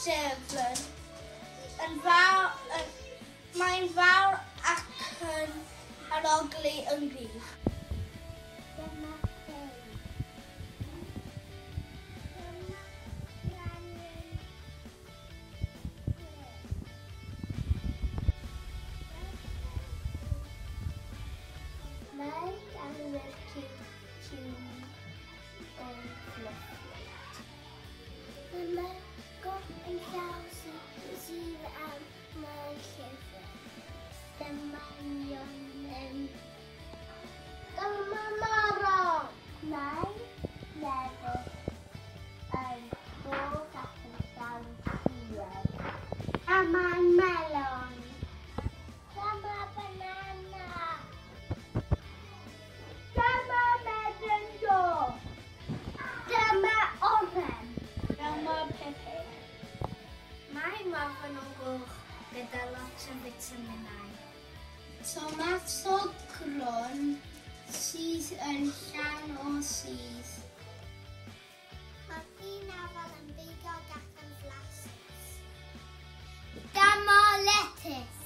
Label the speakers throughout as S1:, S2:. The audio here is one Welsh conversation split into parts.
S1: llyfr yn fawr, mae'n fawr ac yn arogli yn gryf. Dyma ffein. Dyma granyn gwyrdd. Mae galwyr ciw yn fluffy. Dyma goch yn llaw sydd am y llyfr. Dyma nionyn. Dyma moron. Mae lefel yn goch ac yn llawn hir. A mae melon. Dyma banana. Dyma medyn do. Dyma oren. Dyma pupur. Mae mafon yn goch gyda lot o fitaminau. Tomato crwn sydd yn llawn o sudd. Mae un afal yn bigog ac yn flasus. Dyma letys.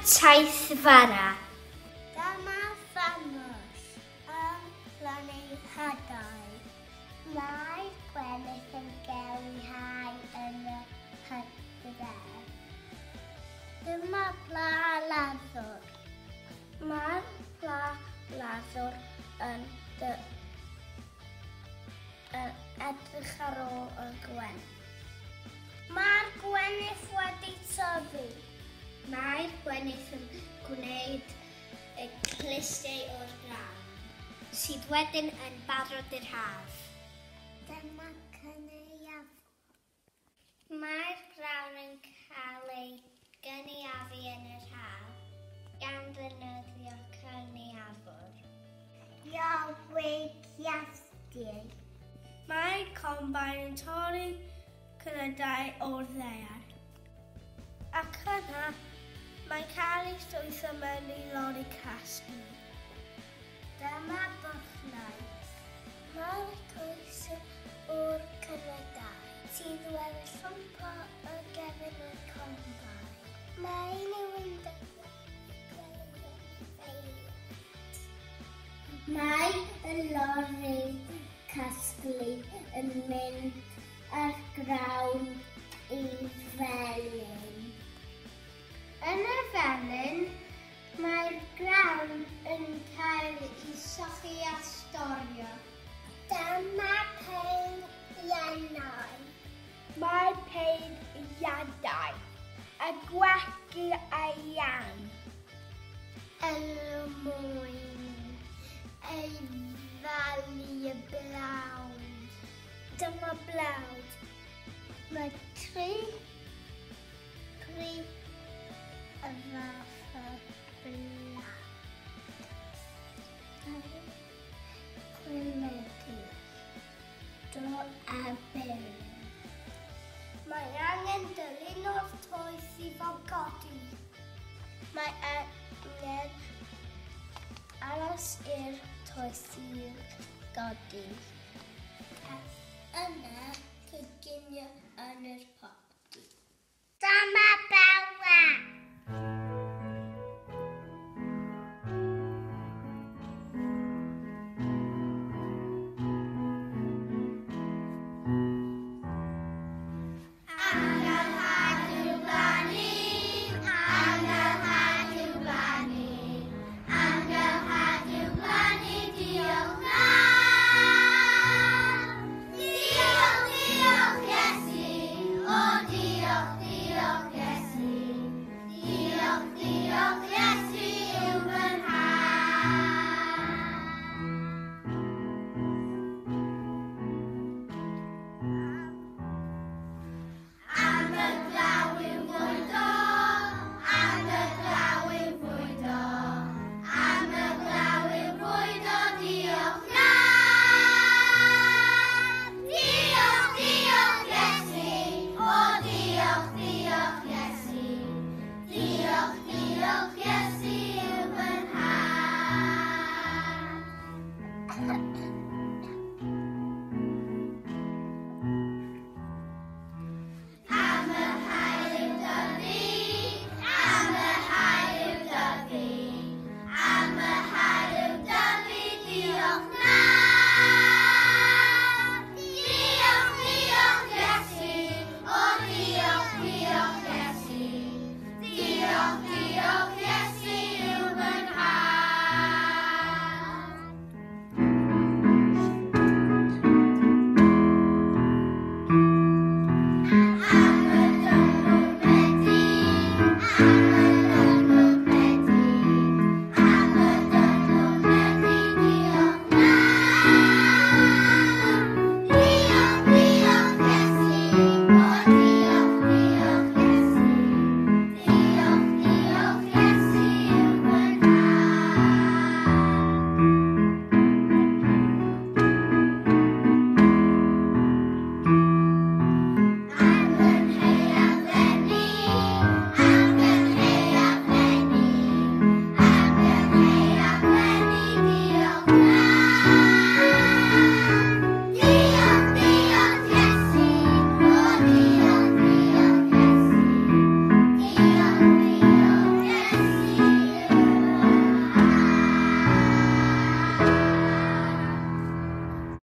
S1: taith fara. Dyma ffarmwrs yn plannu hadau. Mae gwenith yn cael ei hau yn y hydref. Dyma pla laddwr. Mae'r pla laddwr yn edrych ar ôl y gwenith. Mae'r gwenith wedi tyfu. Mae'r gwenith yn gwneud y clustiau o'r grawn, sydd wedyn yn barod i'r haf. Dyma cynaeafwr. Mae'r grawn yn cael ei gynaeafu yn yr haf, gan ddefnyddio cynaeafwr.
S2: Mae combine yn torri cnydau o'r ddaear. Ac yna, mae'n cael ei llwytho mewn i lori casglu.
S1: Dyma bochnau. Mae'r coes o'r cnydau sydd wedi llwmpo y gefn o'r combine. Mae nhw'n Mae y lori casglu yn mynd ar grawn i felin. Yn y felin, mae'r grawn yn cael ei sychu a storio. Dyma peiriannau.
S2: Mae peiriannau a gwasgu arian.
S1: Er mwyn ei falu y blawd. Dyma blawd. Mae tri prif y fath o blawd. Cwymedi, do a byr. Mae angen dylunio'r toes i fod godi. Mae angen aros i'r toes i godi. Yna, coginio yn yr popty. Dyma bawa!